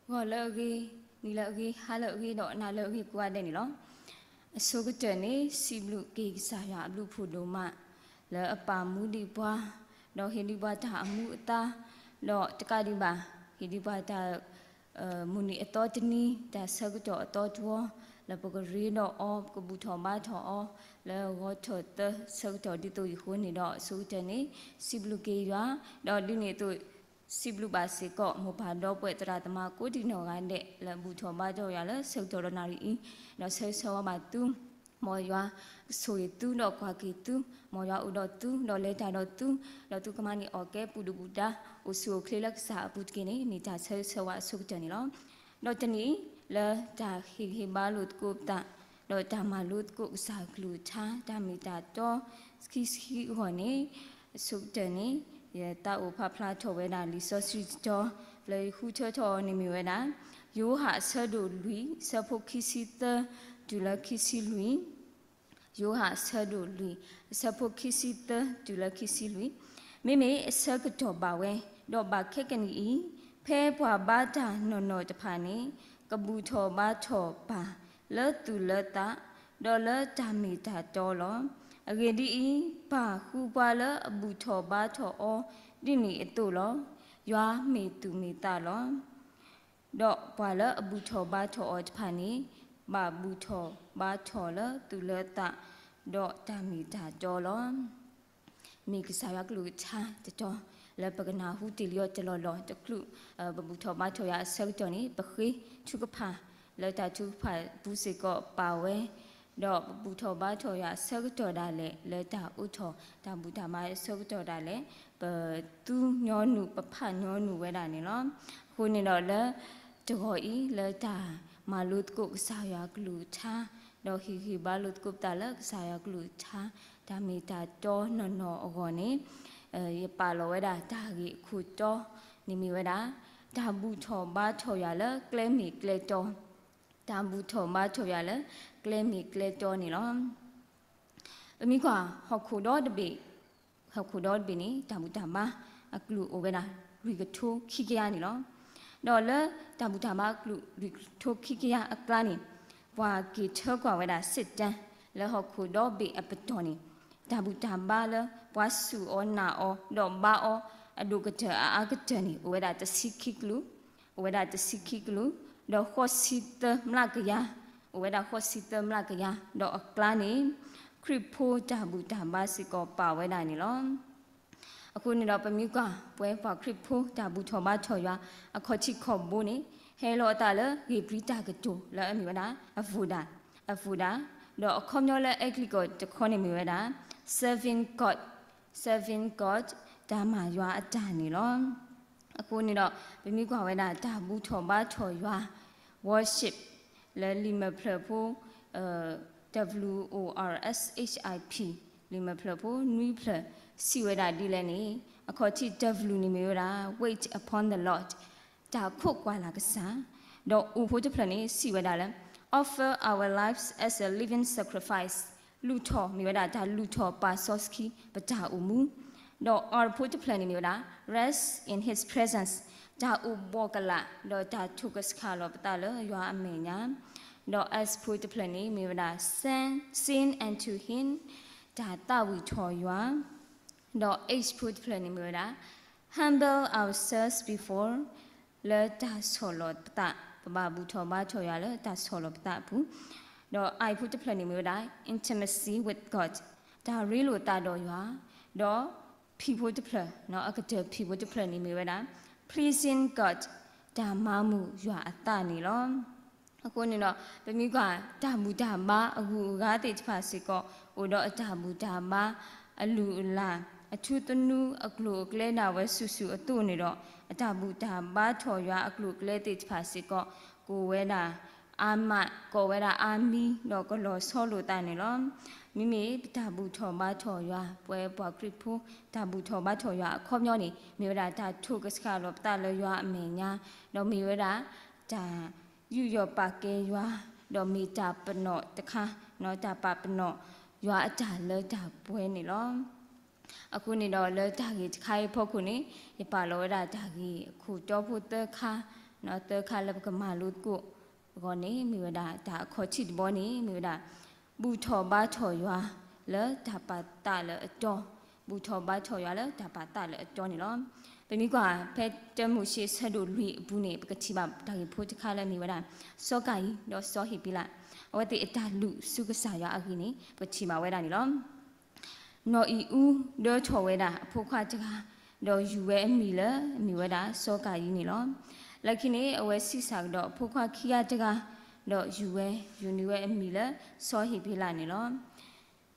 ဂီၤလၢအဂ့ၤ, နံၤလၢအဂ့ၤ, ဟါလၢအဂ့ၤ, ဒီးနၤလၢအဂ့ၤကိးဂၤဒဲးန့ၣ်လီၤ. အဆိကတၢၢ်န့ၣ် စံးဘျုးက့ၤကစၢ်ယွၤအဘျုးအဖှိၣ်ဒိၣ်မး လၢအပာ်မူဒံးပှၤ, ဒီးဟ့ၣ်ဒံးပှၤတၢ်အမူအသါ, ဒီးတကးဒံးဘၣ် ဟ့ၣ်ဒံးပှၤတၢ် မုၢ်နံၤအသီတနံၤ တၢ်ဆၢကတီၢ်အသီတဝီ လၢပကရ့ဒီးအီၤ, ပကဘူၣ်ထီၣ်ဘါထီၣ်အီၤ လၢဂီၤထီၣ်သၢဆၢကတီၢ်ဒ်သိးအံၤအဃိန့ၣ်ဒီး အဆိကတၢၢ်န့ၣ် စံးဘျုးက့ၤယွၤ, ဒီးဒ်န့ၣ်အသိး စံးဘျုးဘၣ်စ့ၢ်ကီး မိၢ်ပၢ်ဒီပုၢ်ဝဲၢ်သရၣ်သမါကိးဒံနီၢ်ဂၤဒဲး လၢဘူၣ်ထီၣ်ဘါထီၣ်ယွၤလၢဆၢကတီၢ်ဒီးနၣ်ရံၣ်အံၤ, ဒီးဆၢဂ့ၤဆၢဝါဘၣ်သု, မ်ယွၤကဆိၣ်ဂ့ၤသုဒီးကွၢ်က့ၤသု, မ်ယွၤအိၣ်ဒီးသု ဒီးလဲၤတၢ်ဒီးသု, ဒီးသုကမၤန့ၢ်အီၣ်ကဲပူၤဒုၣ်ပူၤဒါ အိၣ်ဆူၣ်အိၣ်ချ့လၢကစၢ်အပူၤတက့ၢ်န့ၣ် မ့ၢ်တၢ်ဆၢဂ့ၤဆၢဝါအဆိကတၢၢ်န့ၣ်လီၤ. ဒီးတနံၤအံၤ လၢတၢ်ဟ့ၣ်ဂံၢ်ဟ့ၣ်ဘါလိာ်သကိးပသး ဒီးတၢ်မၤလိသကိးကစၢ်ကလုၢ်ကထါ တၢ်မ့ၢ်တၢ်တီ ခံဆံခံအဂီၢ်န့ၣ်, အဆိကတၢၢ်န့ၣ် ယသးအိၣ်ဖးဖျါထီၣ်ဝဲဒၣ်လံာ်စီဆှံတတီၤ လၢယဃုထၢထီၣ်အီၤန့ၣ်မ့ၢ်ဝဲဒၣ် ယိၤဟၣ်အဆၢဒိၣ်လွံၢ် အဆၢဖိခံဆံသၢ တုၤလၢခံဆံလွံၢ်, ယိၤဟၣ်အဆၢဒိၣ်လွံၢ် အဆၢဖိခံဆံသၢတုၤလၢခံဆံလွံၢ်, မ့မ့ၢ်အဆၢကတီၢ်ဘၣ်ဝဲ, ဒီးဘၣ်ခဲကနံၣ်အံၤ ဖဲပှၤဘါတၢ်နီၢ်နီၢ်တဖၣ်န့ၣ် ကဘူၣ်ထီၣ်ဘါထီၣ်ပၢ်လၢသူၣ်လၢသး ဒီးလၢတၢ်မ့ၢ်တၢ်တီလီၤ. အဂ့ၢ်ဒ်အံၤ, ပၢ်ဃုပှၤလၢအဘူၣ်ထီၣ်ဘါထီၣ်အီၤဒ်န့ၣ်အသိးလီၤ. ယွၤမ့ၢ်သူၣ်မ့ၢ်သးလီၤ. ဒီးပှၤလၢအဘူၣ်ထီၣ်ဘါထီၣ်အီၤတဖၣ်န့ၣ် ဘၣ်ဘူၣ်ထီၣ်ဘါထီၣ်လၢသူၣ်လၢသး ဒီးတၢ်မ့ၢ်တၢ်တီလီၤ. မ့ၢ်ကစၢ်ယွၤကလုၢ်ကထါတတီၤ လၢပကနၢ်ဟူတ့ၢ်လံအီၤတလီၢ်လီၢ်တချုး ပဘူၣ်ထီၣ်ဘါထီၣ်ယွၤအဆၢကတီၢ်န့ၣ် ပဃ့ထုကဖၣ် လၢတၢ်ထုကဖၣ်ပူၤစ့ၢ်ကီးပာ်ဝဲ, ဒီးပဘူၣ်ထီၣ်ဘါထီၣ်ယွၤအဆၢကတီၢ်ဒၣ်လဲာ် လၢတၢ်အိးထီၣ်တၢ်ဘူၣ်တၢ်ဘါအဆၢကတီၢ်ဒၣ်လဲာ် ပသူညီနုၢ် ပဖးညီနုၢ်ဝဲဒၣ်န့ၣ်လီၤ. အဃိန့ၣ်ဒီးလၢ တဂီၤအံၤ လၢတၢ်မၤလိသကိးကစၢ်ယွၤကလုၢ်ကထါ ဒီးဟ့ၣ်ဂံၢ်ဟ့ၣ်ဘါလိာ်သကိးပသးလၢကစၢ်ယွၤကလုၢ်ကထါ တၢ်မ့ၢ်တၢ်တီနီၢ်နီၢ်အဂီၢ်န့ၣ် ယပာ်လီၤဝဲဒၣ်တၢ်ဂ့ၢ်အခိၣ်တီန့ၣ်မ့ၢ်ဝဲဒၣ် တၢ်ဘူၣ်ထီၣ်ဘါထီၣ်ယွၤလၢကျဲမ့ၢ်ကျဲတီ, တၢ်ဘူၣ်ထီၣ်ဘါထီၣ်ယွၤလၢကျဲမ့ၢ်ကျဲတီန့ၣ်လီၤ. ပမ့ၢ်ကွၢ်ဟီၣ်ခိၣ်ဒီတဘ့ၣ်, ဟီၣ်ခိၣ်ဒီတဘ့ၣ်န့ၣ် တၢ်ဘူၣ်တၢ်ဘါအကလုာ်အိၣ်ဝဲဒၣ် လွံၢ်ကထိခံကယၤန့ၣ်လီၤ. ဒီးလၢတၢ်ဘူၣ်တၢ်ဘါအကလုာ် လွံၢ်ကထိခံကယၤအကျါန့ၣ် ပှၤက့ၤထၢကွၢ်ဝဲဒၣ် စစ်တမ်း လၢဟီၣ်ခိၣ်ဒီဘ့ၣ်အပတီၢ်န့ၣ် တၢ်ဘူၣ်တၢ်ဘါလၢပှၤစူၢ်အီၤနာ်အီၤ ဒီးဘါအီၤအဒိၣ်ကတၢၢ်အအါကတၢၢ်န့ၣ် အိၣ်ဝဲဒၣ်တဆံခံကလုာ်, အိၣ်ဝဲဒၣ်တဆံခံကလုာ်, ဒီးဃိးဆံသၢမျးကယၤ, အိၣ်ဝဲဒၣ်ဃိးဆံသၢမျးကယၤ, ဒီးအကျါန့ၣ် ခရံာ်ဖိတၢ်ဘူၣ်တၢ်ဘါစ့ၢ်ကီးပာ်ဝဲဒၣ်န့ၣ်လီၤ. အဃိန့ၣ်ဒီးပမ့ၢ်ကွၢ် ပဝဲပှၤခရံာ်ဖိတၢ်ဘူၣ်ထီၣ်ဘါထီၣ်ယွၤ အခီၣ်ထံးခီၣ်ဘိန့ၣ် ဟဲလီၤအသးလၢဂ့ၢ်ပြံတၢ်ကတိၤလၢအမ့ၢ်ဝဲဒၣ် အ voda, အ voda, ဒီးအခီပညီလၢအဲကလံးကီၢ်တခီန့ၣ်မ့ၢ်ဝဲဒၣ် serving God, serving God, တၢ်မၤယွၤအတၢ်န့ၣ်လီၤ. အဃိန့ၣ်ဒီး ပမ့ၢ်ကွၢ်ဝဲဒၣ်တၢ်ဘူၣ်ထီၣ်ဘါထီၣ်ယွၤ worship လၢလံာ်မဲာ်ဖျၢၣ်ဖိ W O R S H I P လံာ်မဲာ်ဖျၢၣ်ဖိနွံဖျၢၣ် စံးဝဲဒၣ်ဒ်လဲၣ်န့ၣ် အခီၣ်ထံး W န့ၣ်မ့ၢ်ဝဲဒၣ် wait upon the Lord, တၢ်ခိးကွၢ်လၢ်ကစၢ်, ဒီး O ဖိတဖျၢၣ်န့ၣ် စံးဝဲဒၣ်လၢ offer our lives as a living sacrifice, လုၢ်ထီၣ်မ့ၢ်ဝဲဒၣ်တၢ်လုၢ်ထီၣ်ပာ်စီဆှံပတၢ်အိၣ်မူ, ဒီး R ဖိတဖျၢၣ်န့ၣ်မ့ၢ်ဝဲဒၣ် rest in his presence, တၢ်အိၣ်ဘှီၣ်ကလာ် ဒီးတၢ်ထိၣ်ကဆှၣ်လီၤပသးလၢယွၤအမဲာ်ညါ, ဒီး S ဖိတဖျၢၣ်န့ၣ်မ့ၢ်ဝဲဒၣ် sing, sing unto him, တၢ်သးဝံၣ်ထီၣ်ယွၤ, ဒီး H ဖိတဖျၢၣ်န့ၣ်မ့ၢ်ဝဲဒၣ် humble ourselves before, လၢတၢ်ဆီၣ်လီၤပသး, ပဘၣ်ဘူၣ်ထီၣ်ဘါထီၣ်ယွၤလၢတၢ်ဆီၣ်လီၤပသးအပူၤ, ဒီး I ဖိတဖျၢၣ်န့ၣ်မ့ၢ်ဝဲဒၣ် intimacy with God, တၢ်ရ့လိာ်သးဒီးယွၤ, ဒီး P ဖိတဖျၢၣ်, အကတၢၢ် P ဖိတဖျၢၣ်န့ၣ်မ့ၢ်ဝဲဒၣ် pleasing God, တၢ်မၤမုာ်ယွၤအသးန့ၣ်လီၤ. အဃိန့ၣ်ဒီး ပမ့ၢ်ကွၢ် တၢ်ဘူၣ်တၢ်ဘါအဂုၤအဂၤသ့ၣ်တဖၣ်စ့ၢ်ကီး အိၣ်ဒီးအတၢ်ဘူၣ်တၢ်ဘါအလုၢ်အလၢ် အထူသနူအကျိၤအကျဲဒၣ်ဝဲစုာ်စုာ်အသိးန့ၣ်ဒီး အတၢ်ဘူၣ်တၢ်ဘါထီၣ်ယွၤအကျိၤအကျဲသ့ၣ်တဖၣ်စ့ၢ်ကီး ကအိၣ်ဝဲဒၣ်အါမး ကအိၣ်ဝဲဒၣ်အါမံ ဒီးကလီၤဆီလိာ်သးန့ၣ်လီၤ. မ့မ့ၢ်ပတၢ်ဘူၣ်ထီၣ်ဘါထီၣ်ယွၤ ပဝဲပှၤခရံာ်ဖိ တၢ်ဘူၣ်ထီၣ်ဘါထီၣ်ယွၤအခီပညီန့ၣ် မ့ၢ်ဝဲဒၣ်တၢ်ထိၣ်ကဆှၣ်လီၤပသးလၢယွၤအမဲာ်ညါ, ဒီးမ့ၢ်ဝဲဒၣ် တၢ်ယူးယီၣ်ပာ်ကဲယွၤ, ဒီးမ့ၢ်တၢ်ပနီၣ်တခါ, တၢ်ပာ်ပနီၣ်ယွၤအတၢ်လၢတၢ်ပှဲၤန့ၣ်လီၤ. အဃိန့ၣ်ဒီးလၢတၢ်ဂ့ၢ်တခါအံၤအဖီခိၣ်န့ၣ် ယပာ်လီၤဝဲဒၣ်တၢ်ဂ့ၢ်အခိၣ်တီဖိသၢခါ သၢခါလၢပကမၤလိသကိးအဂီၢ်န့ၣ် မ့ၢ်ဝဲဒၣ်တၢ်အခီၣ်ထံးတဘီန့ၣ် မ့ၢ်ဝဲဒၣ် ဘူၣ်ထီၣ်ဘါထီၣ်ယွၤလၢတၢ်ပာ်သးလၢအတီ, ဘူၣ်ထီၣ်ဘါထီၣ်ယွၤလၢတၢ်ပာ်သးလၢအတီန့ၣ်လီၤ. ပမ့ၢ်ကွၢ်ဖဲတၢမိၤၡ့ဆၢဒိၣ်လွံၢ်အပူၤန့ၣ် ပကထံၣ်ဘၣ်တၢ်ဂ့ၢ်ဖိတခါလၢမ့ၢ်ဝဲဒၣ် စီၤကၤယံဒီးစီၤဟ့းဘ့လး အဝဲသ့ၣ်အတၢ်လုၢ်ဆူကစၢ်ယွၤအဂ့ၢ်န့ၣ် ပကထံၣ်ဘၣ်ဝဲဒၣ်န့ၣ်လီၤ. နီၢ်အံၤအူဒၢထီၣ်ဝဲဒၣ်အဖိခွါတဂၤ, ဒီးယူၤဝဲအမံၤလၢမ့ၢ်ဝဲဒၣ်စီၤကၤယံန့ၣ်လီၤ. လၢခံန့ၣ် အဝဲဆံးစၢ်ကဒီးအဖိခွါခံဂၤတဂၤ, ဒီးယူၤဝဲ, ယူၤန့ၢ်ဝဲအမံၤလၢစီၤဟ့းဘ့လးန့ၣ်လီၤ.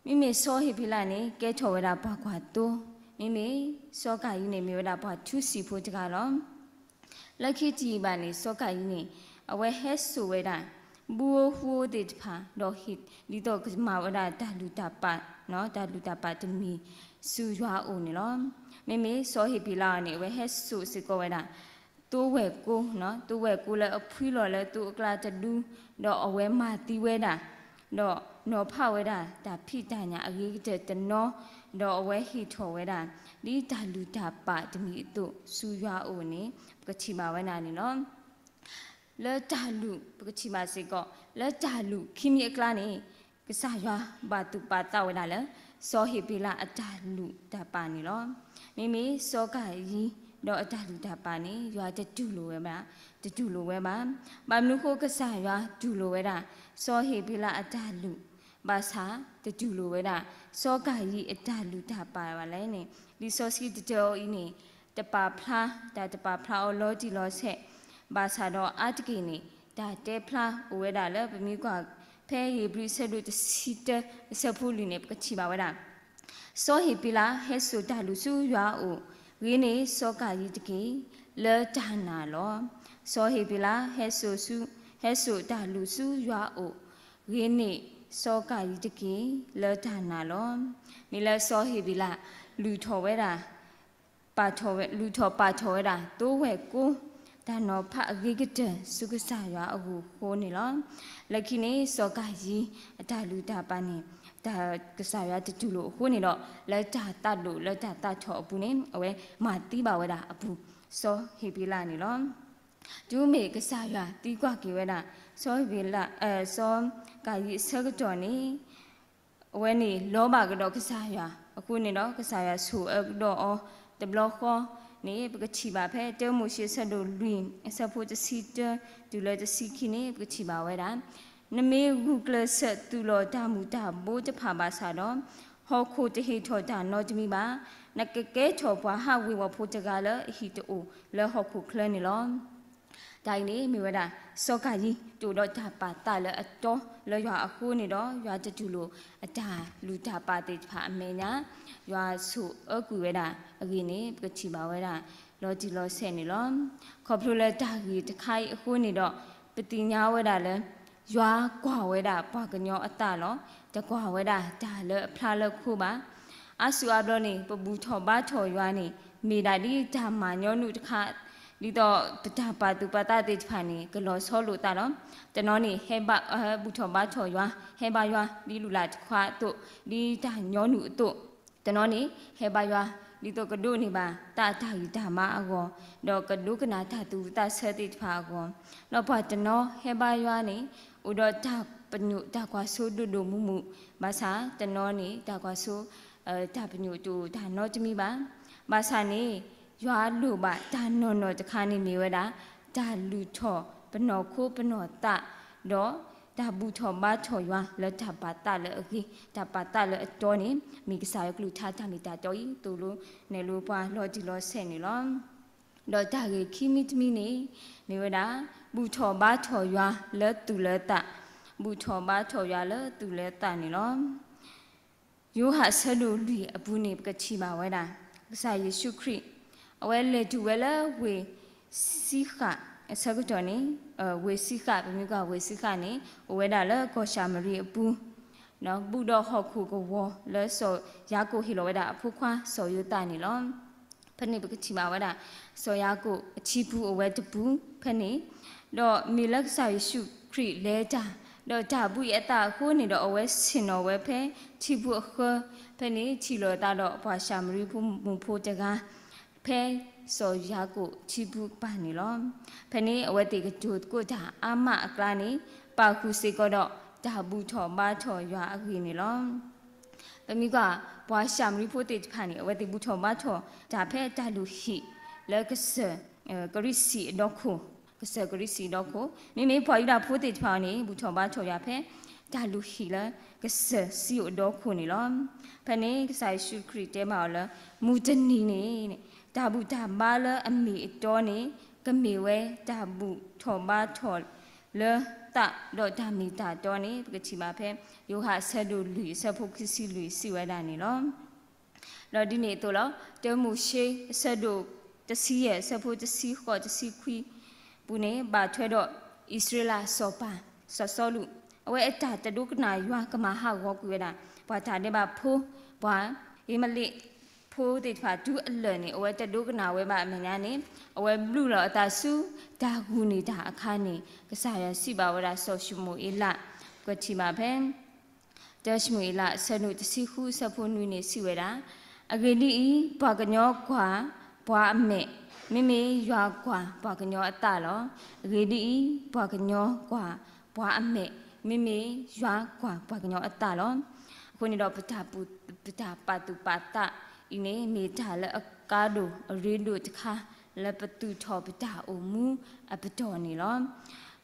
မ့မ့ၢ်စီၤဟ့းဘ့လးန့ၣ် ကဲထီၣ်ဝဲဒၣ်ပှၤကွၢ်သိ, မ့မ့ၢ်စီၤကၤယံန့ၣ် မ့ၢ်ဝဲဒၣ်ပှၤထူစံာ်ဖိတဂၤလီၤ. လၢခံတယံာ်ဘၣ်န့ၣ် စီၤကၤယံန့ၣ် အဝဲဟဲစိာ်ဝဲဒၣ် ဘုဧိၤဟုဧိၤသ့ၣ်တဖၣ် ဒီးဟ့ၣ် ဒ်သိးကမၤဝဲဒၣ်တၢ်လုၢ်တၢ်ပာ်, တၢ်လုၢ်တၢ်ပာ်တမံၤဆူယွၤအအိၣ်န့ၣ်လီၤ. မ့မ့ၢ်စီၤဟ့းဘ့လးအံၤန့ၣ် အဝဲဟဲစိာ်စ့ၢ်ကီးဝဲဒၣ် သိဝဲၢ်ကိ, သိဝဲၢ်ကိလၢအဖှံလီၤလၢသိအကျါတဒု, ဒီးအဝဲမၤသံဝဲဒၣ်, ဒီးနီၤဖးဝဲဒၣ်တၢ်ဖံးတၢ်ညၣ်အဂ့ၤကတၢၢ်တနီၤ, ဒီးအဝဲဟ့ၣ်ထီၣ်ဝဲဒၣ် ဒ်တၢ်လုၢ်တၢ်ပာ်တမံၤအသိး ဆူယွၤအအိၣ်န့ၣ် ပကထံၣ်ဘၣ်ဝဲဒၣ်န့ၣ်လီၤ. လၢတၢ်လုၢ် ပကထံၣ်ဘၣ်စ့ၢ်ကီး လၢတၢ်လုၢ်ခံမံၤအကျါန့ၣ် ကစၢ်ယွၤဘၣ်သူၣ်ပာ်သးဝဲဒၣ်လၢ စီၤဟ့းဘ့လးအတၢ်လုၢ်တၢ်ပာ်န့ၣ်လီၤ. မ့မ့ၢ်စီၤကၤယံဒီးအတၢ်လုၢ်တၢ်ပာ်န့ၣ် ယွၤတတူၢ်လိာ်ဝဲဘၣ်, တတူၢ်လိာ်ဝဲဘၣ်. ဘၣ်မနုၤအဃိကစၢ်ယွၤတူၢ်လိာ်ဝဲဒၣ် စီၤဟ့းဘ့လးအတၢ်လုၢ် ဘၣ်ဆၣ်တတူၢ်လိာ်ဝဲဒၣ် စီၤကၤယံအတၢ်လုၢ်တၢ်ပာ်ဘၣ်လဲၣ်န့ၣ် လံာ်စီဆှံတတၢအံၤန့ၣ် တပာ်ဖျါ, တၢ်တပာ်ဖျါအီၤလီၤတံၢ်လီၤဆဲး, ဘၣ်ဆၣ်ဒီးအါတက့ၢ်န့ၣ် တၢ်တဲဖျါအိၣ်ဝဲဒၣ်လၢပမ့ၢ်ကွၢ် ဖဲဧ့ၤဘြံၤဆၢဒိၣ်တဆံတၢ အဆၢဖိလွံၢ်န့ၣ် ပကထံၣ်ဘၣ်ဝဲဒၣ် စီၤဟ့းဘ့လးဟဲစိာ်တၢ်လုၢ်ဆူယွၤအအိၣ်, ဂ့ၤန့ၢ်စီၤကၤယံတက့ၢ်, လၢတၢ်နာ်လီၤ. စီၤဟ့းဘ့လးဟဲစိာ်ဆူ, ဟဲစိာ်တၢ်လုၢ်ဆူယွၤအအိၣ်, ဂ့ၤန့ၢ်စီၤကၤယံတက့ၢ်, လၢတၢ်နာ်လီၤ. မ့ၢ်လၢစီၤဟ့းဘ့လး လုၢ်ထီၣ်ဝဲဒၣ် ပာ်ထီၣ်ဝဲ, လုၢ်ထီၣ်ပာ်ထီၣ်ဝဲဒၣ် သိဝဲၢ်ကိ တၢ်နီၤဖးအဂ့ၤကတၢၢ်ဆူကစၢ်ယွၤအဂီၢ်အဃိန့ၣ်လီၤ. လၢခံန့ၣ် စီၤကၤယံ အတၢ်လုၢ်တၢ်ပာ်န့ၣ် တၢ်ကစၢ်ယွၤတတူၢ်လိာ်အဃိန့ၣ်ဒီး လၢတၢ်သးဒိၣ်လၢတၢ်သးထီၣ်အပူၤန့ၣ် အဝဲမၤသံဘၣ်ဝဲဒၣ်အပူၤ စီၤဟ့းဘ့လးန့ၣ်လီၤ. တုၤမ့ၢ်ကစၢ်ယွၤသံကွၢ်က့ၤဝဲဒၣ် စီၤဟ့းဘ့လး, စီၤကၤယံအဆၢကတီၢ်န့ၣ် အဝဲန့ၣ်လီၤဘၣ်ကဒီးကစၢ်ယွၤအဃိန့ၣ်ဒီး ကစၢ်ယွၤဆိၣ်အၢကဒီးအီၤတဘျီဃီန့ၣ် ပကထံၣ်ဘၣ်ဖဲတၢမိၤၡ့ဆၢဒိၣ်လွံၢ် အဆၢဖိတဆံတၢ တုၤလၢတဆံခံန့ၣ် ပကထံၣ်ဘၣ်ဝဲဒၣ် နမ့ၢ်ဂုာ်ကျဲးစၢးသုးလီၤတၢ်မူၤတၢ်ဘိတဖၣ်ဘၣ်ဆၣ်ဒီး ဟီၣ်ခိၣ်တဟ့ၣ်ထီၣ်တၢ်နီတမံၤဘၣ်. နကကဲထီၣ်ပှၤဟးဝ့ၤဝီၤဖိတဂၤလၢအဟံၣ်တအိၣ်လၢဟီၣ်ခိၣ်ချၢန့ၣ်လီၤ. တၢ်အံၤန့ၣ်မ့ၢ်ဝဲဒၣ် စီၤကၤယံ တအိၣ်ဒီးတၢ်ပာ်သးလၢအတီလၢယွၤအဃိန့ၣ်ဒီး ယွၤတတူၢ်လိာ်အတၢ်လုၢ်တၢ်ပာ်သ့ၣ်တဖၣ်အမဲာ်ညါ, ယွၤဆိၣ်အၢကွံာ်ဝဲဒၣ်အဂ့ၢ်န့ၣ် ပကထံၣ်ဘၣ်ဝဲဒၣ် လီၤတံၢ်လီၤဆဲးန့ၣ်လီၤ. ခီဖျိလၢတၢ်ဂ့ၢ်တခါအံၤအဃိန့ၣ်ဒီး ပသ့ၣ်ညါဝဲဒၣ်လၢ ယွၤကွၢ်ဝဲဒၣ်ပှၤကညီအသးလီၤ. တကွၢ်ဝဲဒၣ်တၢ်လၢအဖျါလၢခိဘၣ်. အါစုအါဘျီန့ၣ် ပဘူၣ်ထီၣ်ဘါထီၣ်ယွၤန့ၣ် မ့ၢ်ဒၣ်ဒ်တၢ်မၤညီနုၢ်တခါ, ဒ်သိးပတၢ်ပာ်သူၣ်ပာ်သးသ့ၣ်တဖၣ်န့ၣ် ကလီၤဆီလိာ်သးလီၤ. တနီၤန့ၣ် ဟဲဘါ, ဟဲဘူၣ်ထီၣ်ဘါထီၣ်ယွၤ, ဟဲဘါယွၤ ဒ်လုၢ်လၢ်တခါအသိး, ဒ်တၢ်ညီနုၢ်အသိး, တနီၤန့ၣ် ဟဲဘါယွၤ ဒ်သိးကဒိးန့ၢ်ဘၣ်သးအတၢ်ဂံၢ်တၢ်ဘါအဂီၢ်, ဒီးကဒိကနၣ်တၢ်သူၣ်ဝံၣ်သးဆၢသ့ၣ်တဖၣ်အဂီၢ်, ဒီးပှၤတနီၤဟဲဘါယွၤန့ၣ် အိၣ်ဒီးတၢ်ပညိၣ်တၢ်ကွၢ်စိဒိၣ်ဒိၣ်မုၢ်မုၢ်, ဘၣ်ဆၣ်တနီၤန့ၣ် တၢ်ကွၢ်စိ တၢ်ပညိၣ်တအိၣ်တၢ်နီတမံၤဘၣ်. ဘၣ်ဆၣ်န့ၣ် ယွၤလိၣ်ဘၣ်တၢ်နီၢ်နီၢ်တခါန့ၣ်မ့ၢ်ဝဲဒၣ် တၢ်လုၢ်ထီၣ်ပနီၢ်ခိပနီၢ်သး, ဒီးတၢ်ဘူၣ်ထီၣ်ဘါထီၣ်ယွၤလၢတၢ်ပာ်သးလၢအဂ့ၤ, တၢ်ပာ်သးလၢအတီန့ၣ် မ့ၢ်ကစၢ်ယွၤကလုၢ်ကထါတၢ်မ့ၢ်တၢ်တီအံၤ သိၣ်လိနဲၣ်လိပှၤလီၤတံၢ်လီၤဆဲးန့ၣ်လီၤ. ဒီးတၢ်ဂ့ၢ်ခံမံၤတမံၤန့ၣ် မ့ၢ်ဝဲဒၣ် ဘူၣ်ထီၣ်ဘါထီၣ်ယွၤလၢသူၣ်လၢသး, ဘူၣ်ထီၣ်ဘါထီၣ်ယွၤလၢသူၣ်လၢသးန့ၣ်လီၤ. ယိၤဟၣ်ဆၢဒိၣ်လွံၢ်အပူၤန့ၣ် ပကထံၣ်ဘၣ်ဝဲဒၣ် ကစၢ်ယ့ၣ်ၡူးခရံာ် အဝဲလဲၤတုၤဝဲလၢဝ့ၢ်စံဃၣ် အဆၢကတီၢ်န့ၣ်, ဝ့ၢ်စံဃၣ် ပမ့ၢ်ကွၢ်ဝ့ၢ်စံဃၣ်န့ၣ် အိၣ်ဝဲဒၣ်လၢကီၢ်ၡၤမရံအပူၤ ဘူၣ်ဒီးဟီၣ်ခိၣ်ကဝီၤလၢစီၤယၤကိာ်ဟ့ၣ်လီၤဝဲဒၣ်အဖိခွါစီၤယိၤသးန့ၣ်လီၤ. ဖဲန့ၣ်ပကထံၣ်ဘၣ်ဝဲဒၣ် စီၤယၤကိာ်အထံပူၤအိၣ်ဝဲတပူၤဖဲန့ၣ်, ဒီးမ့ၢ်လၢကစၢ်ယ့ၣ်ၡူးခရံာ်လဲၤတၢ်, ဒီးတၢ်ဘှံးအသးအဃိန့ၣ်ဒီး အဝဲဆ့ၣ်နီၤဝဲဖဲထံပူၤအဃၢ, ဖဲန့ၣ်ထံၣ်လိာ်အသးဒီးပှၤၡၤမရံဖိမုၣ်ဖိတဂၤ, ဖဲ စီၤယၤကိာ်ထံပူၤကပၤန့ၣ်လီၤ. ဖဲန့ၣ်အဝဲသ့ၣ်ကတိၤသကိးတၢ်အါမးအကျါန့ၣ် ပာ်ဃုာ်စ့ၢ်ကီးဒီးတၢ်ဘူၣ်ထီၣ်ဘါထီၣ်ယွၤအဂ့ၢ်န့ၣ်လီၤ. ပမ့ၢ်ကွၢ် ပှၤၡၤမရံဖိသ့ၣ်တဖၣ်န့ၣ် အဝဲသ့ၣ်ဘူၣ်ထီၣ်ဘါထီၣ်တၢ်ဖဲတၢ်လုၢ်ဟံၣ်လၢကစၢၢ် ကရံၣ်စံၣ်အဒီခိၣ်, ကစၢၢ်ကရံၣ်စံၣ်အဒီခိၣ်, မ့မ့ၢ်ပှၤယူဒၤဖိသ့ၣ်တဖၣ်န့ၣ် ဘူၣ်ထီၣ်ဘါထီၣ်ယွၤဖဲတၢ်လုၢ်ဟံၣ်လၢကစၢၢ်စံၣ်အဒီခိၣ်န့ၣ်လီၤ. ဖဲန့ၣ်ကစၢ်ယ့ၣ်ၡူးခရံာ်တဲဘၣ်အီၤလၢ မုၢ်တနံၤန့ၣ် တၢ်ဘူၣ်တၢ်ဘါလၢအမ့ၢ်အတီန့ၣ် ကမ့ၢ်ဝဲတၢ်ဘူၣ်ထီၣ်ဘါထီၣ်လၢသးဒီးတၢ်မ့ၢ်တၢ်တီန့ၣ် ပကထံၣ်ဘၣ်ဖဲ ယိၤဟၣ်အဆၢဒိၣ်လွံၢ် အဆၢဖိခံဆံလွံၢ် စံးဝဲဒၣ်န့ၣ်လီၤ. ဒီးဒ်န့ၣ်အသိးလီၤ. တၢမိၤၡ့ အဆၢဒိၣ်တဆံယဲၢ် အဆၢဖိတဆံဃိး တဆံခွံပူၤန့ၣ် ဘၣ်ထွဲဒီးအံၣ်စရ့လးစီၤပၤ စီၤစီလူး အဝဲအတၢ်တဒိကနၣ်ယွၤကမၤဟးဂီၤကွံာ်ဝဲဒၣ် ပှၤတၢ်ဒဲးဘးဖိ ပှၤအံမၤလ့းဖိသ့ၣ်တဖၣ်တုၤအလၢာ်န့ၣ် အဝဲတဒိကနၣ်ဝဲဘၣ်အမဲာ်ညါန့ၣ် အဝဲဘျုးလီၤအသးဆူတၢ်ဂုာ်န့ၢ်တၢ်အခါန့ၣ် ကစၢ်ယွၤစံးဘၣ်ဝဲဒၣ်စီၤၡမူၤအ့လး ပထံၣ်ဘၣ်ဖဲ တၢၡမူၤအ့လး အဆၢဒိၣ်တဆံဃု အဆၢဖိနွံန့ၣ် စံးဝဲဒၣ်, အဂ့ၢ်ဒ်အံၤ, ပှၤကညီကွၢ်ပှၤအမဲာ်, မ့မ့ၢ်ယွၤကွၢ်ပှၤကညီအသးလီၤ. အဂ့ၢ်ဒ်အံၤ, ပှၤကညီကွၢ်ပှၤအမဲာ်, မ့မ့ၢ်ယွၤကွၢ်ပှၤကညီအသးလီၤ. အဃိန့ၣ်ဒီး ပတၢ်ပာ်သူၣ်ပာ်သးအံၤန့ၣ် မ့ၢ်တၢ်လၢအကါဒိၣ်အရ့ဒိၣ်တခါ လၢပသူၣ်ထီၣ်ပတၢ်အိၣ်မူအပတီၢ်န့ၣ်လီၤ.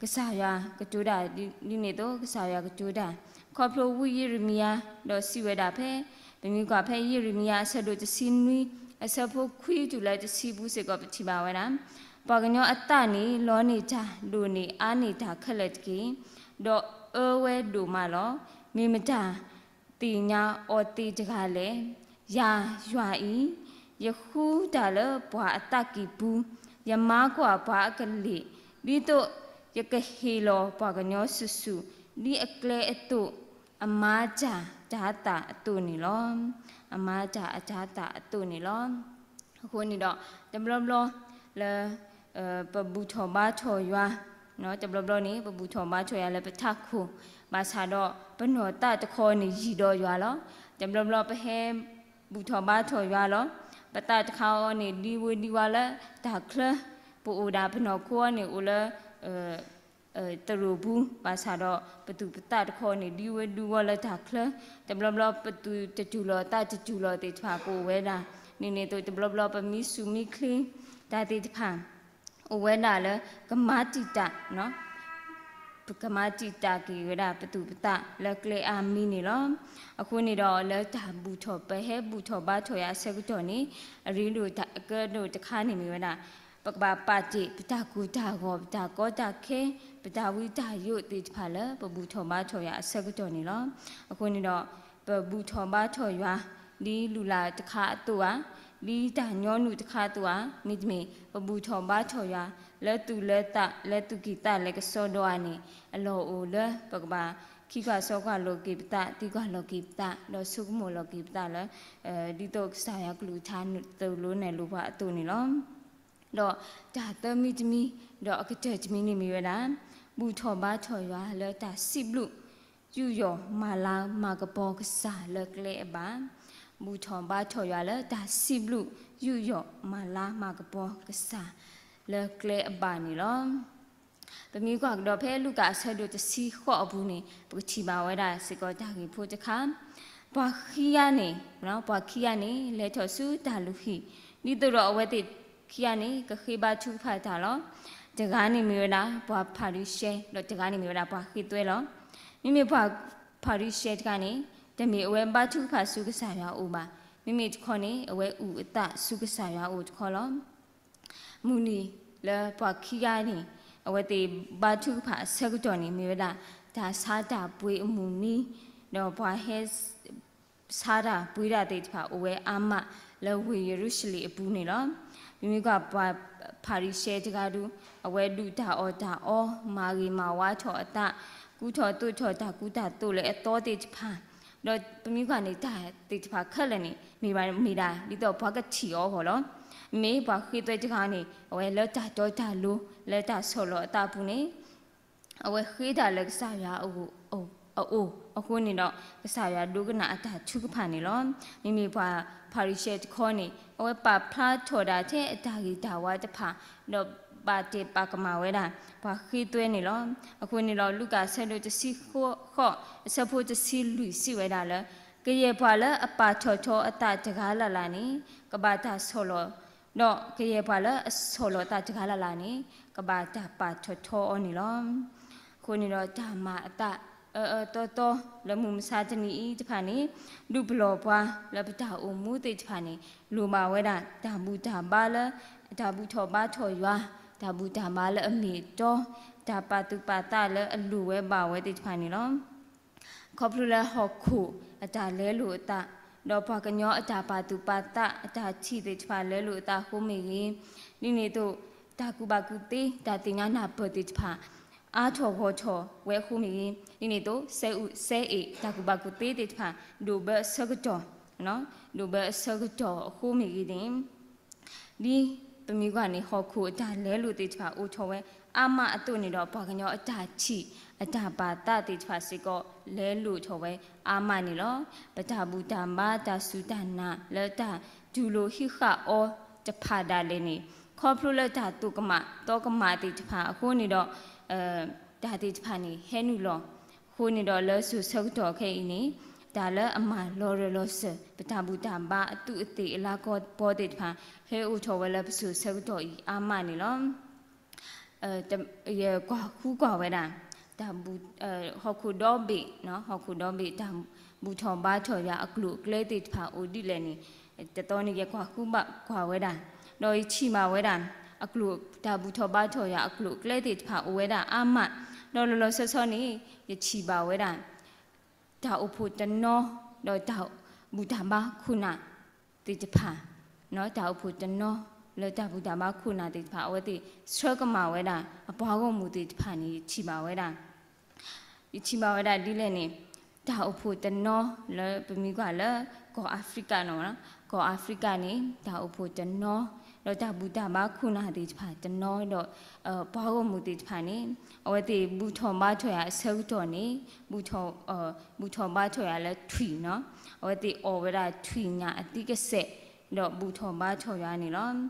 ကစၢ်ယွၤကတိၤတၢ်ဒ်န့ၣ်အသိး ကစၢ်ယွၤကတိၤတၢ် ခီဖျိဝံယံးရမံယၤ ဒီးစံးဝဲဒၣ်ဖဲ ပမ့ၢ်ကွၢ်ဖဲယံးရမံယၤ အဆၢဒိၣ်တဆံနွံ အဆၢဖိခွံတုၤလၢတဆံပူၤစ့ၢ်ကီး ပထံၣ်ဘၣ်ဝဲဒၣ်, ပှၤကညီအသးန့ၣ် လီန့ၢ်တၢ်ဒိၣ်န့ၢ်အါန့ၢ်တၢ်ခဲလၢာ်တက့ၢ်. ဒီးအၢဝဲဒိၣ်မးလီၤ. မ့ၢ်မတၤ သ့ၣ်ညါအီၤသ့တဂၤလဲၣ်. ယၤယွၤအံၤ, ယဃုတၢ်လၢပှၤအသးကံၢ်ပူၤ, ယမၤကွၢ်ပှၤအကလ့ၢ်, ဒ်သိးယကဟ့ၣ်လီၤပှၤကညီစုာ်စုာ် ဒ်အကျဲအသိး, အမၤတၢ်တၤသၣ်အသိးန့ၣ်လီၤ. အမၤတၢ်အတၤသၣ်အသိးန့ၣ်လီၤ. အဃိန့ၣ်ဒီး တဘျီဘျီလၢ ပဘူၣ်ထီၣ်ဘါထီၣ်ယွၤ, တဘျီဘျီန့ၣ် ပဘူၣ်ထီၣ်ဘါထီၣ်ယွၤလၢပထးခိၣ်, ဘၣ်ဆၣ်ဒီးပနီၢ်သးတခီန့ၣ်ယံၤဒီးယွၤလီၤ. တဘျီဘျီပဟဲဘူၣ်ထီၣ်ဘါထီၣ်ယွၤလီၤ. ပသးတခါအီၤန့ၣ်ဒံဝုၤဒံဝါလၢတၢ်ချၢ, ပအိၣ်ဒၣ်ပနီၢ်ခိအီၤန့ၣ်အိၣ်လၢ သရိာ်ပူၤ, ဘၣ်ဆၣ်ဒီးပသူၣ်ပသးတခီန့ၣ် ဒံဝုၤဒံဝါလၢတၢ်ချၢ, တဘျီဘျီပသူၣ်တတူၢ်လိာ်သးတတူၢ်လိာ်သ့ၣ်တဖၣ်ကအိၣ်ဝဲဒၣ်, ဒ်န့ၣ်အသိးတဘျီဘျီပမံစူၣ်မံချ့တၢ်သ့ၣ်တဖၣ် အိၣ်ဝဲဒၣ်လၢ ကမၤတံာ်တာ် ပကမၤတံာ်တာ်က့ၤဝဲဒၣ်ပသူၣ်ပသးလၢကျဲအါမံၤန့ၣ်လီၤ. အဃိန့ၣ်ဒီးလၢတၢ်ဘူၣ်ထီၣ် ပဟဲဘူၣ်ထီၣ်ဘါထီၣ်ယွၤအဆၢကတီၢ်န့ၣ် အရ့ဒိၣ်အကါဒိၣ်တခါန့ၣ်မ့ၢ်ဝဲဒၣ် ပကဘၣ်ပာ်တ့ၢ်ပတၢ်ကိၢ်တၢ်ဂီၤ ပတၢ်ကီတၢ်ခဲ ပတၢ်ဝံတၢ်ယိးသ့ၣ်တဖၣ်လၢပဘူၣ်ထီၣ်ဘါထီၣ်ယွၤအဆၢကတီၢ်န့ၣ်လီၤ. အဃိန့ၣ်ဒီး ပဘူၣ်ထီၣ်ဘါထီၣ်ယွၤ ဒ်လုၢ်လၢ်တခါအသိးဧါ, ဒ်တၢ်ညီနုၢ်တခါအသိးဧါ, မ့တမ့ၢ် ပဘူၣ်ထီၣ်ဘါထီၣ်ယွၤ လၢသူၣ်လၢသး လၢသူၣ်ကံၢ်သးလဲကစီဒီဧါန့ၣ် အလီၢ်အိၣ်လၢပကဘၣ် ခံကွၢ်စီကွၢ်လိာ်က့ၤပသး သံကွၢ်လိာ်က့ၤပသး ဒီးဆိကမိၣ်လိာ်က့ၤပသးလၢ ဒ်သိးကစၢ်ယွၤကလုၢ်ကထါသိၣ်လိနဲၣ်လိပှၤအသိးန့ၣ်လီၤ. ဒီးတၢ်သၢမံၤတမံၤ ဒီးအကတၢၢ်တမံၤန့ၣ်မ့ၢ်ဝဲဒၣ် ဘူၣ်ထီၣ်ဘါထီၣ်ယွၤလၢတၢ်စံးဘျုး ယူးယီၣ်မၤလၤမၤကပီၤကစၢ်လၢကျဲအဘၣ်, ဘူၣ်ထီၣ်ဘါထီၣ်ယွၤလၢတၢ်စံးဘျုး ယူးယီၣ်မၤလၤမၤကပီၤကစၢ်လၢကျဲအဘၣ်န့ၣ်လီၤ. ပမ့ၢ်ကွၢ်ကဒီးဖဲလူၤကၣ်အဆၢဒိၣ်တဆံဃိးအပူၤန့ၣ် ပကထံၣ်ဘၣ်ဝဲဒၣ်စ့ၢ်ကီးတၢ်ဂ့ၢ်ဖိတခါ, ပှၤခံဂၤန့ၣ်, ပှၤခံဂၤန့ၣ် လဲၤထီၣ်ဆူတၢ်လုၢ်ဟံၣ် ဒ်သိးဒီးအဝဲသ့ၣ်ခံဂၤန့ၣ် ကဃ့ဘါထုကဖၣ်တၢ်လီၤ. တဂၤန့ၣ်မ့ၢ်ဝဲဒၣ် ပှၤဖၤရံၤၡဲ ဒီးတဂၤန့ၣ်မ့ၢ်ဝဲဒၣ်ပှၤဃ့သွဲလီၤ. မ့မ့ၢ်ပှၤဖၤရံၤၡဲတဂၤန့ၣ် တမ့ၢ်အဝဲဘါထုကဖၣ်ဆူကစၢ်ယွၤအအိၣ်ဘၣ်. မ့မ့ၢ်တခီန့ၣ် အဝဲအုၣ်အသးဆူကစၢ်ယွၤအအိၣ်တခီလီၤ. မုၢ်နံၤလၢပှၤခံဂၤန့ၣ် အဝဲသ့ၣ်ဘါထုကဖၣ်အဆၢကတီၢ်န့ၣ် မ့ၢ်ဝဲဒၣ် တၢ်ဆါတၢ်ပှ့ၤအမုၢ်နံၤ, ဒီးပှၤဟဲ ဆါတၢ်ပှ့ၤတၢ်သ့ၣ်တဖၣ်အိၣ်ဝဲအါမးလၢဝ့ၢ်ယရူၤၡလ့ၣ်အပူၤန့ၣ်လီၤ. ပမ့ၢ်ကွၢ်ပှၤဖၤရံၤၡဲတဂၤဒုး အဝဲဒုးတၢ်အီၣ်တၢ်အီ မၤဂ့ၤမၤဝါထီၣ်အသး ကူထီၣ်သိးထီၣ်တၢ်ကူတၢ်သိးလၢအသီသ့ၣ်တဖၣ်, ဒီးပမ့ၢ်ကွၢ်န့ၣ် တၢ်သ့ၣ်တဖၣ်ခဲလၢာ်န့ၣ် မ့ၢ်ဘၣ်မ့ၢ်ဒၣ် ဒ်သိးပှၤကထံၣ်အီၤအဂီၢ်လီၤ. မ့မ့ၢ်ပှၤဃ့သွဲတဂၤန့ၣ် အဝဲလၢတၢ်တီတၢ်လိၤ လၢတၢ်ဆီၣ်လီၤအသးအပူၤန့ၣ် အဝဲဃ့တၢ်လၢကစၢ်ယွၤအအိၣ် အအိၣ်အဃိန့ၣ်ဒီး ကစၢ်ယွၤဒိကနၣ်အတၢ်ထုကဖၣ်န့ၣ်လီၤ. မ့မ့ၢ်ပှၤဖၤရံၤၡဲတခီန့ၣ် အဝဲပာ်ဖျါထီၣ်ဒၣ်ထဲအတၢ်ဂ့ၤတၢ်ဝါတဖၣ် ဒီးဘၣ်တဲာ်ပာ်ကမၣ်ဝဲဒၣ် ပှၤဃ့သွဲန့ၣ်လီၤ. အဃိန့ၣ်ဒီး လူၤကၣ်အဆၢဒိၣ်တဆံဃိး အဆၢဖိတဆံလွံၢ်စံးဝဲဒၣ်လၢ ကယဲၢ်ပှၤလၢအပာ်ထီၣ်ထီအသးတဂၤလၢ်လၢ်န့ၣ် ကဘၣ်တၢ်ဆီၣ်လီၤ ဒီးကယဲၢ်ပှၤလၢအဆီၣ်လီၤသးတဂၤလၢ်လၢ်န့ၣ် ကဘၣ်တၢ်ပာ်ထီၣ်ထီအီၤန့ၣ်လီၤ. အဃိန့ၣ်ဒီးတၢ်မၤအသးအၢအၢသီသီလၢမုၢ်မဆါတနံၤအံၤတဖၣ်န့ၣ် ဒုးပလီၢ်ပှၤလၢပတၢ်အိၣ်မူသ့ၣ်တဖၣ်န့ၣ် လိၣ်ဘၣ်ဝဲဒၣ် တၢ်ဘူၣ်တၢ်ဘါလၢ တၢ်ဘူၣ်ထီၣ်ဘါထီၣ်ယွၤ တၢ်ဘူၣ်တၢ်ဘါလၢအမ့ၢ်အတီ တၢ်ပာ်သူၣ်ပာ်သးလၢအလိၣ်ဝဲဘၣ်ဝဲသ့ၣ်တဖၣ်န့ၣ်လီၤ. ခီဖျိလၢဟီၣ်ခိၣ်အတၢ်လဲလိာ်အသး ဒီးပှၤကညီအတၢ်ပာ်သူၣ်ပာ်သးအတၢ်ထံၣ်သ့ၣ်တဖၣ်လဲလိာ်အသးအဃိမ့ၢ်ဂ့ၤ, ဒ်န့ၣ်အသိး တၢ်ကူၣ်ဘၣ်ကူၣ်သ့ တၢ်သ့ၣ်ညါနၢ်ပၢၢ်သ့ၣ်တဖၣ် အါထီၣ်ဂီၢ်ထီၣ်ဝဲအဃိမ့ၢ်ဂ့ၤ, ဒ်န့ၣ်အသိး စဲအ့ၣ် တၢ်ကူၣ်ဘၣ်ကူၣ်သ့သ့ၣ်တဖၣ် ဒိၣ်ဘၢအဆၢကတီၢ်, ဒိၣ်ဘၢအဆၢကတီၢ်အဃိမ့ၢ်ဂ့ၤန့ၣ် ဒ်ပမ့ၢ်ကွၢ်န့ၣ် ဟီၣ်ခိၣ်အတၢ်လဲလိာ်သ့ၣ်တဖၣ်အိၣ်ထီၣ်ဝဲအါမးအသိးန့ၣ်ဒီး ပှၤကညီအတၢ်ထံၣ်အတၢ်ပာ်သးသ့ၣ်တဖၣ်စ့ၢ်ကီး လဲလိာ်ထီၣ်ဝဲအါမးန့ၣ်လီၤ. ပတၢ်ဘူၣ်တၢ်ဘါတၢ်စူၢ်တၢ်နာ်လၢတၢ်တူၢ်လိာ်ဟံးဃာ်အီၤတဖၣ်ဒၣ်လဲာ်န့ၣ် ခီဖျိလၢတၢ်သိၣ်ကမၣ်သီကမၣ်သ့ၣ်တဖၣ်အဃိန့ၣ်ဒီး တၢ်သ့ၣ်တဖၣ်န့ၣ် ဟဲနုာ်လီၤ အဃိန့ၣ်ဒီးလၢစိၤဆၢကတီၢ်ခဲအံၤန့ၣ် တၢ်လၢအမၤလီၤရၢၢ်လီၤစၢၤ ပတၢ်ဘူၣ်တၢ်ဘါအသူးအသ့ၣ်အလၤကပီၤသ့ၣ်တဖၣ် ဟဲအိၣ်ထီၣ်ဝဲလၢပစိၤဆၢကတီၢ်အံၤအါမးန့ၣ်လီၤ. ယကွၢ်ဃုကွၢ်ဝဲဒၣ် ဟီၣ်ခိၣ်ဒီဘ့ၣ်, ဟီၣ်ခိၣ်ဒီဘ့ၣ် တၢ်ဘူၣ်ထီၣ်ဘါထီၣ်ယွၤအကျိၤအကျဲသ့ၣ်တဖၣ်အိၣ်ဒ်လဲၣ်န့ၣ် တသီန့ၣ် ယကွၢ်ဃုဘၣ်ကွၢ်ဝဲဒၣ်, ဒီးယထံၣ်ဘၣ်ဝဲဒၣ် အကျိၤ တၢ်ဘူၣ်ထီၣ်ဘါထီၣ်ယွၤအကျိၤအကျဲသ့ၣ်တဖၣ်အိၣ်ဝဲဒၣ်အါမး, ဒီးလီၤလီၤဆီဆီန့ၣ် ယထံၣ်ဘၣ်ဝဲဒၣ် တၢ်အိၣ်ဖှိၣ်တနီၤ ဒီးတၢ်ဘူၣ်တၢ်ဘါခိၣ်နၢ်သ့ၣ်တဖၣ်, တၢ်အိၣ်ဖှိၣ်တနီၤ လၢတၢ်ဘူၣ်တၢ်ဘါခိၣ်နၢ်သ့ၣ်တဖၣ် အဝဲသ့ၣ်ဆှၢကမၣ်ဝဲဒၣ် အပှၤဂီၢ်မုၢ်သ့ၣ်တဖၣ်န့ၣ် ယထံၣ်ဘၣ်ဝဲဒၣ် ယထံၣ်ဘၣ်ဝဲဒၣ်ဒ်လဲၣ်န့ၣ် တၢ်အိၣ်ဖှိၣ်တနီၤလၢပမ့ၢ်ကွၢ်လၢ ကီၢ်အၤဖရံကၤန့ၣ်, ကီၢ်အၤဖရံကၤန့ၣ် တၢ်အိၣ်ဖှိၣ်တနီၤ ဒီးတၢ်ဘူၣ်တၢ်ဘါခိၣ်နၢ်သ့ၣ်တဖၣ်တနီၤ ဒီးပှၤဂီၢ်မုၢ်သ့ၣ်တဖၣ်န့ၣ် အဝဲသ့ၣ်ဘူၣ်ထီၣ်ဘါထီၣ်ယွၤအဆၢကတီၢ်န့ၣ် ဘူၣ်ထီၣ်ဘါထီၣ်ယွၤလၢထွံၣ်န့ၣ်, အဝဲသ့ၣ်အီၣ်ဝဲဒၣ်ထွံၣ်ညၣ်အသံကစဲး ဒီးဘူၣ်ထီၣ်ဘါထီၣ်ယွၤန့ၣ်လီၤ.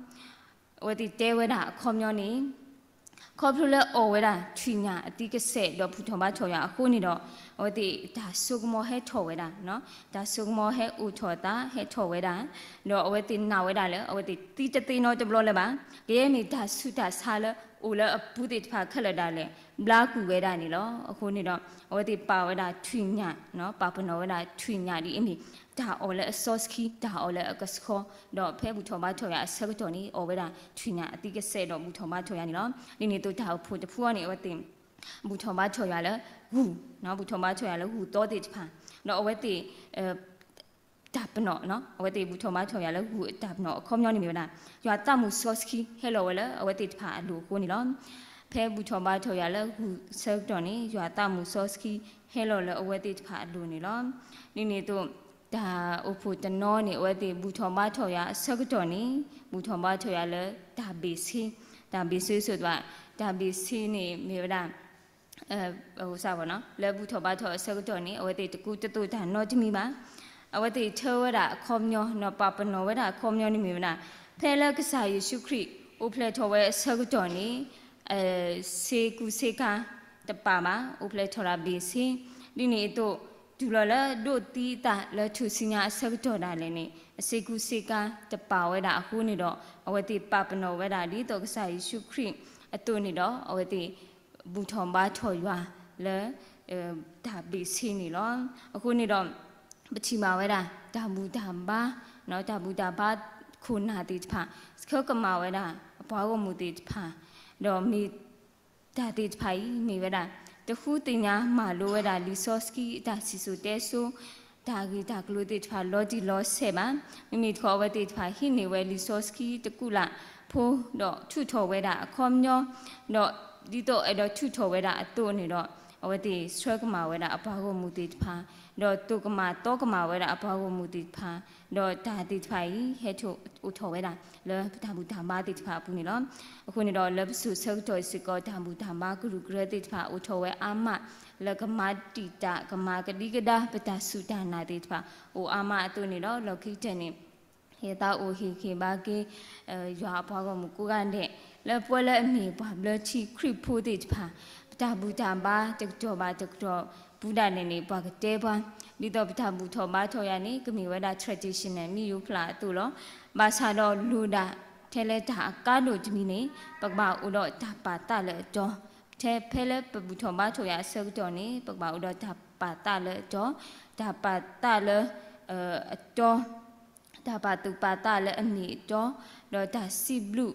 အဝဲသ့ၣ်တဲဝဲဒၣ်အခီပညီန့ၣ် ခီဖျိလၢအီၣ်ဝဲဒၣ်ထွံၣ်ညၣ်အသံကစဲး ဒီးဘူၣ်ထီၣ်ဘါထီၣ်ယွၤအဃိန့ၣ်ဒီး အဝဲသ့ၣ်တၢ်ဆိကမိၣ်ဟဲထီၣ်ဝဲဒၣ်, တၢ်ဆိကမိၣ်ဟဲအိၣ်ထီၣ်သးဟဲထီၣ်ဝဲဒၣ်, ဒီးအဝဲသ့ၣ်နာ်ဝဲဒၣ်လၢ အဝဲသ့ၣ်သံတသ့နီတဘျီလၢၤဘၣ်, ကယဲၢ်မ့ၢ်တၢ်ဆူးတၢ်ဆါလၢအိၣ်လၢအပူၤသ့ၣ်တဖၣ်ခဲလၢာ်ဒၣ်လဲာ် ဘျါကွံာ်ဝဲဒၣ်န့ၣ်လီၤ. အဃိန့ၣ်ဒီး အဝဲသ့ၣ်ပာ်ဝဲဒၣ်ထွံၣ်ညၣ်, ပာ်ပနီၣ်ဝဲဒၣ်ထွံၣ်ညၣ်ဒ်အမ့ၢ် တၢ်အီၣ်လၢအစီဆှံ တၢ်အီၣ်လၢအကဆှီ, ဒီးဖဲဘူၣ်ထီၣ်ဘါထီၣ်ယွၤအဆၢကတီၢ်န့ၣ် အီၣ်ဝဲဒၣ်ထွံၣ်ညၣ်အသံကစဲးဒီးဘူၣ်ထီၣ်ဘါထီၣ်ယွၤန့ၣ်လီၤ. ဒ်န့ၣ်အသိးတၢ်အိၣ်ဖှိၣ်တဖုအံၤန့ၣ် အဝဲသ့ၣ် ဘူၣ်ထီၣ်ဘါထီၣ်ယွၤလၢဂုၢ်, ဘူၣ်ထီၣ်ဘါထီၣ်ယွၤလၢဂုၢ်သီသ့ၣ်တဖၣ်, ဒီးအဝဲသ့ၣ် တၢ်ပနီၣ်, အဝဲသ့ၣ်ဘူၣ်ထီၣ်ဘါထီၣ်ယွၤလၢဂုၢ်အတၢ်ပနီၣ်အခီပညီန့ၣ်မ့ၢ်ဝဲဒၣ် ယွၤသးမုာ်စီဆှံဟဲလီၤဝဲလၢအဝဲသ့ၣ်တဖၣ်အလိၤအဃိန့ၣ်လီၤ. ဖဲဘူၣ်ထီၣ်ဘါထီၣ်ယွၤလၢဂုၢ်ဆၢကတီၢ်န့ၣ် ယွၤသးမုာ်စီဆှံဟဲလီၤလၢအဝဲသ့ၣ်တဖၣ်အလိၤန့ၣ်လီၤ. ဒ်န့ၣ်အသိး တၢ်အိၣ်ဖှိၣ်တနီၤန့ၣ် အဝဲသ့ၣ်ဘူၣ်ထီၣ်ဘါထီၣ်ယွၤအဆၢကတီၢ်န့ၣ် ဘူၣ်ထီၣ်ဘါထီၣ်ယွၤလၢတၢ်ဘ့ၣ်ဆ့, တၢ်ဘ့ၣ်ဆ့စိးသွး, တၢ်ဘ့ၣ်ဆ့န့ၣ်မ့ၢ်ဝဲဒၣ် လၢဘူၣ်ထီၣ်ဘါထီၣ်အဆၢကတီၢ်န့ၣ် အဝဲသ့ၣ်တကူတသိးတၢ်နီတမံၤဘၣ်. အဝဲသ့ၣ်ထၢဝဲဒၣ်အခီပညီ ဒီးပာ်ပနီၣ်ဝဲဒၣ်အခီပညီန့ၣ်မ့ၢ်ဝဲဒၣ် ဖဲလၢကစၢ်ယ့ၣ်ၡူးခရံာ်အိၣ်ဖျဲၣ်ထီၣ်ဝဲအဆၢကတီၢ်န့ၣ် ဆ့ကူဆ့ကၤတပာ်ဘၣ်, အိၣ်ဖျဲၣ်ထီၣ်ဒၣ်ဘ့ၣ်ဆ့, ဒ်န့ၣ်အသိး တုၤလီၤလၢဒိးသံအသးလၢထူၣ်စုညါအဆၢကတီၢ်ဒၣ်လဲာ်န့ၣ် အဆ့ကူဆ့ကၤတပာ်ဝဲဒၣ်အဃိန့ၣ်ဒီး အဝဲသ့ၣ်ပာ်ပနီၣ်ဝဲဒၣ်ဒ်သိးကစၢ်ယ့ၣ်ၡူးခရံာ်အသိးန့ၣ်ဒီး အဝဲသ့ၣ် ဘူၣ်ထီၣ်ဘါထီၣ်ယွၤလၢ တၢ်ဘ့ၣ်ဆ့န့ၣ်လီၤ. အဃိန့ၣ်ဒီး ပထံၣ်ဘၣ်ဝဲဒၣ် တၢ်ဘူၣ်တၢ်ဘါ, တၢ်ဘူၣ်တၢ်ဘါခိၣ်နၢ်သ့ၣ်တဖၣ် ဆှၢကမၣ်ဝဲဒၣ် အပှၤဂီၢ်မုၢ်သ့ၣ်တဖၣ်, ဒီးမ့ၢ်တၢ်သ့ၣ်တဖၣ်အံၤမ့ၢ်ဝဲဒၣ် တဃုသ့ၣ်ညါမၤလိဝဲဒၣ်လံာ်စီဆှံအတၢ်စံၣ်စိၤတဲစိၤ တၢ်ဂ့ၢ်တၢ်ကျိၤသ့ၣ်တဖၣ်လီၤတံၢ်လီၤဆဲးဘၣ်. မ့မ့ၢ်တခီအဝဲသ့ၣ်တဖၣ်ဟံးန့ၢ်ဝဲလံာ်စီဆှံတကူၣ်လၢ်ဖိ ဒီးထုးထီၣ်ဝဲဒၣ်အခီပညီ, ဒီးဒ်သိးအဲၣ်ဒိးထုးထီၣ်ဝဲဒၣ်အသိးန့ၣ်ဒီး အဝဲသ့ၣ်ဆှၢကမၣ်ဝဲဒၣ်အပှၤဂီၢ်မုၢ်သ့ၣ်တဖၣ်, ဒီးသိၣ်ကမၣ်သီကမၣ်ဝဲဒၣ်အပှၤဂီၢ်မုၢ်သ့ၣ်တဖၣ်, ဒီးတၢ်သ့ၣ်တဖၣ်အံၤ ဟဲထီၣ်အိၣ်ထီၣ်ဝဲဒၣ်လၢပတၢ်ဘူၣ်တၢ်ဘါသ့ၣ်တဖၣ်အပူၤန့ၣ်လီၤ. အဃိန့ၣ်ဒီး လၢပစိၤဆၢကတီၢ်စ့ၢ်ကီး တၢ်ဘူၣ်တၢ်ဘါကရူၢ်ကရၢသ့ၣ်တဖၣ် အိၣ်ထီၣ်ဝဲအါမး, လၢကမၤတံာ်တာ် ကမၤကဒံကဒါ ပတၢ်စူၢ်တၢ်နာ်သ့ၣ်တဖၣ် အိၣ်အါမးအသိးန့ၣ်ဒီး လီၢ်ခံကတၢၢ်န့ၣ် ယသးအိၣ်ဟ့ၣ်ဂံၢ်ဟ့ၣ်ဘါက့ၤ ယွၤအပှၤဂီၢ်မုၢ်ကိးဂၤဒဲး လၢပဝဲလၢအမ့ၢ်ပှၤဘျၢထံခရံာ်ဖိသ့ၣ်တဖၣ် ပတၢ်ဘူၣ်တၢ်ဘါတကတီၢ်ဘၣ်တကတီၢ်ပူၤဒၣ်လဲာ်န့ၣ် ပှၤကတဲပှၤ, ဒ်သိးပတၢ်ဘူၣ်ထီၣ်ဘါထီၣ်ယၤန့ၣ် ကမ့ၢ်ဝဲဒၣ် traditional မ့ၢ်ယိၤဖျါအသိးလီၤ. ဘၣ်ဆၣ်ဒီးလိၣ်ဒၣ် ထဲလၢတၢ်အကါဒိၣ်တမံၤန့ၣ် ပကဘၣ်အိၣ်ဒီးတၢ်ပာ်သးလၢအတီ, ထဲဖဲလၢပဘူၣ်ထီၣ်ဘါထီၣ်ယၤအဆၢကတီၢ်န့ၣ် ပကဘၣ်အိၣ်ဒီးတၢ်ပာ်သးလၢအတီ, တၢ်ပာ်သးလၢ အတီ တၢ်ပာ်သူၣ်ပာ်သးလၢအမ့ၢ်အတီ, ဒီးတၢ်စံးဘျုး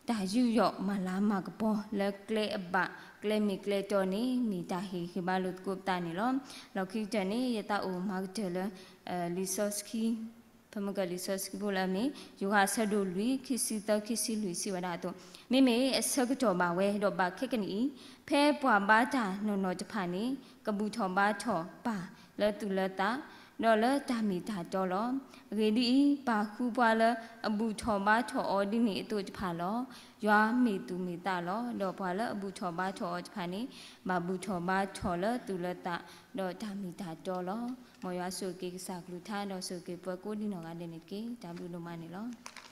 တၢ်ယူးယီၣ်မၤလၤမၤကပီၤလၢကျဲအဘၣ် ကျဲမ့ၢ်ကျဲတီန့ၣ် မ့ၢ်တၢ်ဟ့ၣ်ဂံၢ်ဟ့ၣ်ဘါလိာ်သကိးပသးန့ၣ်လီၤ. လီၢ်ခံကတၢၢ်န့ၣ် ယသးအိၣ်မၤကတၢၢ်လၢ လံာ်စီဆှံ ဖဲမုၢ်ကၢၢ်လံာ်စီဆှံဖိလၢအမ့ၢ် ယိၤဟၣ်အဆၢဒိၣ်လွံၢ် ခံဆံသၢ ခံဆံလွံၢ် စံးဝဲဒၣ်အသိး, မ့မ့ၢ်အဆၢကတီၢ်ဘၣ်ဝဲ ဒီးဘၣ်ခဲကနံၣ်အံၤ, ဖဲပှၤဘါတၢ်နီၢ်နီၢ်တဖၣ်န့ၣ် ကဘူၣ်ထီၣ်ဘါထီၣ်ပၢ်လၢသူၣ်လၢသး ဒီးလၢတၢ်မ့ၢ်တၢ်တီလီၤ. အဂ့ၢ်ဒ်အံၤ, ပၢ်ဃုပှၤလၢအဘူၣ်ထီၣ်ဘါထီၣ်အီၤဒ်န့ၣ်အသိးတဖၣ်လီၤ. ယွၤမ့ၢ်သူၣ်မ့ၢ်သးလီၤ. ဒီးပှၤလၢအဘူၣ်ထီၣ်ဘါထီၣ်အီၤတဖၣ်န့ၣ် ဘၣ်ဘူၣ်ထီၣ်ဘါထီၣ်လၢသူၣ်လၢသး ဒီးတၢ်မ့ၢ်တၢ်တီလီၤ. မ်ယွၤဆိၣ်ဂ့ၤက့ၤကစၢ်ကလုၢ်ကထါ ဒီးဆိၣ်ဂ့ၤက့ၤပှၤကိးဒံနီၢ်ဂၤဒဲးန့ၣ်တက့ၢ်. တၢ်ဘျုးဒိၣ်မးန့ၣ်လီၤ.